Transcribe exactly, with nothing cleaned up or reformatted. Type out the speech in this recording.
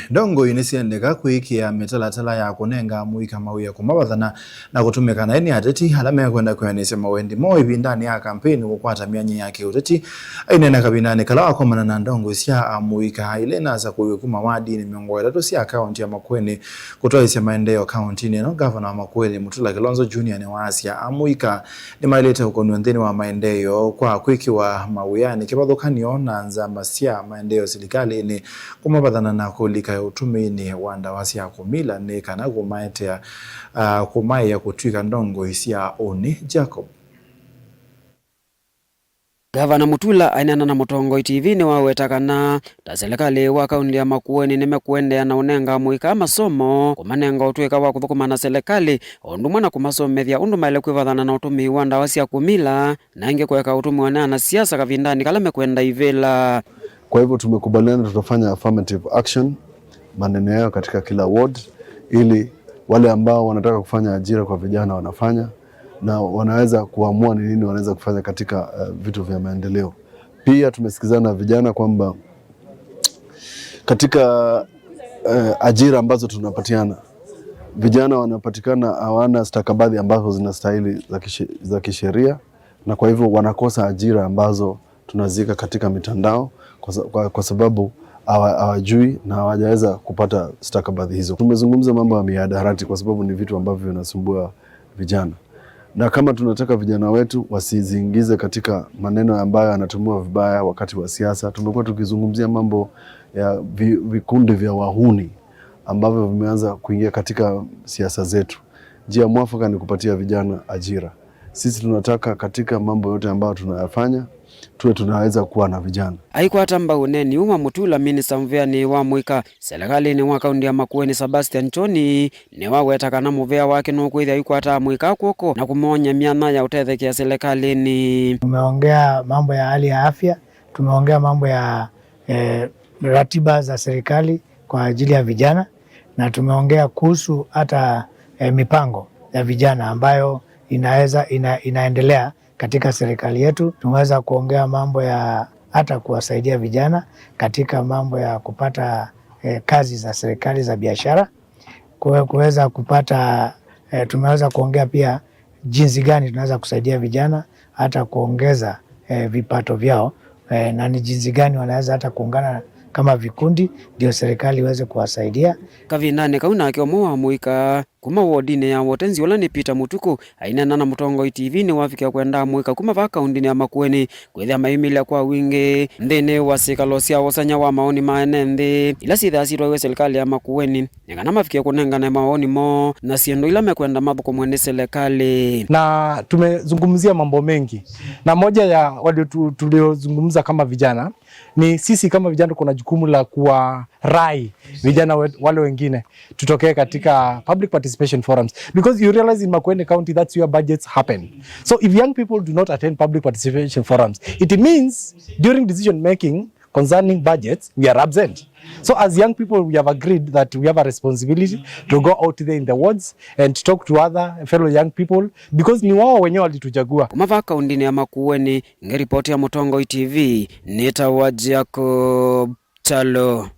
Ndongoi nĩsyendeka kwĩkĩa mĩtalatala ya kũnenga amũika mawĩa kũmavathana na kũtũmĩka naĩ nĩ ateti ala mekwenda kwĩanĩsya mawendi moo ĩvindanĩ ya kampeni kũkwata myanya ya kĩũteti. Aineena kavindanĩ kala wakomana na ndongoi sya amũika ila inasakũiwe kuma wadinĩ mĩongo ĩtatũ sya kaũnti ya Makueni kũtwaĩsya maendeeo kaũntinĩ ĩno, ngavana wa Makueni Mutula Kilonzo Junior nĩwaasya amũika nĩmaĩlĩte ũkonw'a nthĩnĩ wa maendeeo kwa kwĩkĩwa mawĩanĩ kĩvathũkany'o na nzama sya maendeeo silikalĩnĩ kũmavathana na kũlika ũtũmĩinĩ wa ndawa sya kũmila nĩ kana kũmaetea, ah, kũmaĩa kũtw'ĩka ndongoi sya ũnĩ. Jacob. Ngavana Mutula aineena na Mũtongoi T V nĩwaweta kana ta silikalĩ wa kaũnti ya Makueni nĩmekũendeea na ũnenga amũika masomo, kũmanenga ũtũĩka wa kũthũkũma na silikalĩ, o ũndũ ũmwe na kũmasomethya ũndũ maĩle kwĩvathana na ũtũmĩi wa ndawa sya kũmila, na ĩngĩ kũeka ũtũmĩwa nĩ anasiasa kavindanĩ kala mekwenda ivĩla. Kwa hivyo tumekubaliana tutafanya affirmative action, maneno yayo katika kila ward, ili wale ambao wanataka kufanya ajira kwa vijana wanafanya, na wanaweza kuamua ni nini wanaweza kufanya katika, eh, vitu vya maendeleo. Pia tumesikizana na vijana kwamba katika, eh, ajira ambazo tunapatiana, vijana wanapatikana hawana stakabadhi ambazo zinastahili za kishe-, za kisheria, na kwa hivyo wanakosa ajira ambazo tunaziweka katika mitandao kwa sa-, kwa, kwa sababu hawa-, hawajui na hawajaweza kupata stakabadhi hizo. Tumezungumza mambo ya mihadarati kwa sababu ni vitu ambavyo vinasumbua vijana. Na kama tunataka vijana wetu wasiziingize katika maneno ambayo yanatumiwa vibaya wakati wa siasa, tumekuwa tukizungumzia mambo ya vi-, vikundi vya wahuni ambavyo vimeanza kuingia katika siasa zetu. Njia mwafaka ni kupatia vijana ajira. Sisi tunataka katika mambo yote ambayo tunayafanya, tuwe tunaweza kuwa na vijana. Aikwata mbau ũneeni ũũ wa Mutula, minista mũvĩanĩ wa mũika silikalĩnĩ wa kaũnti ya Makueni, Sebastian Choni, nĩwaweta kana mũvĩa wake nũkwĩthĩa aikwata amũika kw'oko na kũmony'a myanya ya ũtethekea silikalĩnĩ. Tumeongea mambo ya hali ya afya, tumeongea mambo ya, eh, ratiba za serikali kwa ajili ya vijana, na tumeongea kuhusu hata, eh, mipango ya vijana ambayo inaweza, ina-, inaendelea katika serikali yetu. Tumeweza kuongea mambo ya hata kuwasaidia vijana katika mambo ya kupata, eh, kazi za serikali za biashara. Kuwe-, kuweza kupata, eh, tumeweza kuongea pia jinsi gani tunaweza kusaidia vijana hata kuongeza, eh, vipato vyao, eh, na ni jinsi gani wanaweza hata kuungana kama vikundi ndio serikali iweze kuwasaidia. Kavindanĩ kau nake ũmwe wa mũika kuma wodinĩ ya Wotenzi, ũla nĩ Peter Mũtukũ, aineena na Mũtongoi T V nĩwavikĩa kwenda amũika kuma vaa kaũntinĩ ya Makueni kwĩthĩa mayumĩlya kwa wingĩ nthĩnĩ wa syĩkalo sya wosany'a wa maoni ma ene nthĩ ila syĩthĩawa syĩtwaiwe silikalĩ ya Makueni, nĩ kana mavikĩe kũnengane maoni moo na syĩndũ ila mekwenda mathũkũmwe nĩ silikalĩ. Na tumezungumzia mambo mengi, na moja ya walio tu-, tuliozungumza kama vijana ni sisi kama vijana tuko na jukumu la kuwarai vijana we-, wale wengine tutokee katika public participation forums, because you realize in Makueni County that's where budgets happen. So if young people do not attend public participation forums, it means during decision making concerning budgets, we are absent. So as young people, we have agreed that we have a responsibility to go out there in the wards and talk to other fellow young people, because ni wao wenyewe walituchagua. Kuma vaa kaũntinĩ ya Makueni, ngĩripoti ya Mũtongoi T V, nĩtawa Jacob Chalo.